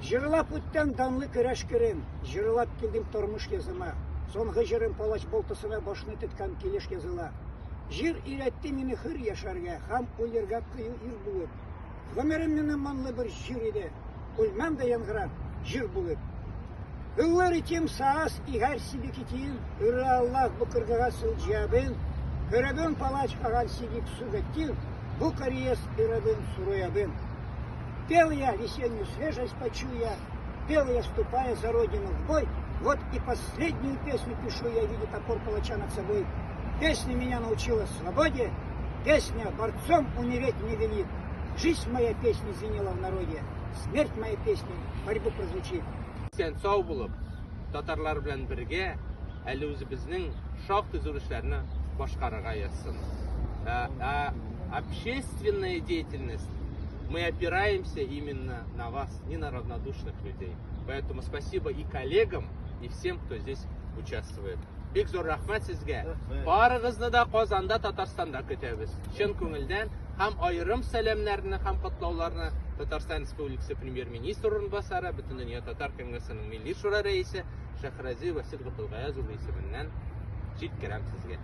Җырлап үттем данлы көрәш кырын, Җырлап килдем тормыш языма. Соңгы җырым палач болтасына Башны тоткан килеш языла. Җир өйрәтте мине хөр яшәргә Һәм үлергә кыю ир булып. Гомерем минем моңлы бер җыр иде, Үлмәм дә яңгырап, җыр булып. Ыллыр итим саас игәр сибикитин, Ыры Аллах бу кыргыга сылдьябын, Көрәбен палач аган сидик сугаттин, Бу кориес ырабын суруябын. Пел я весеннюю свежесть почуя, Пел я, ступая за родину в бой, Вот и последнюю песню пишу я, Видя топор палача над собой. Песня меня научила свободе, Песня борцом умереть не велит. Жизнь моя песня звенела в народе, Смерть моя песня борьбу прозвучит. Исән сау булып, татарлар белән бергә әле үзебезнең шактый зур эшләрне башкарырга язсын. А общественная деятельность, мы опираемся именно на вас, не на равнодушных людей. Поэтому спасибо и коллегам, и всем, кто здесь участвует. Бик зур рәхмәт сезгә. Барыгызны да Казанда, Татарстанда көтәбез. Чын күңелдән һәм аерым сәламнәрне һәм котлауларны Татарстан Республикасы премьер-министр урынбасары, Бөтендөнья татар конгрессының Милли шура рәисе Шәһрази Васил Габдулгаяз улы исеменнән җиткерәм сезгә.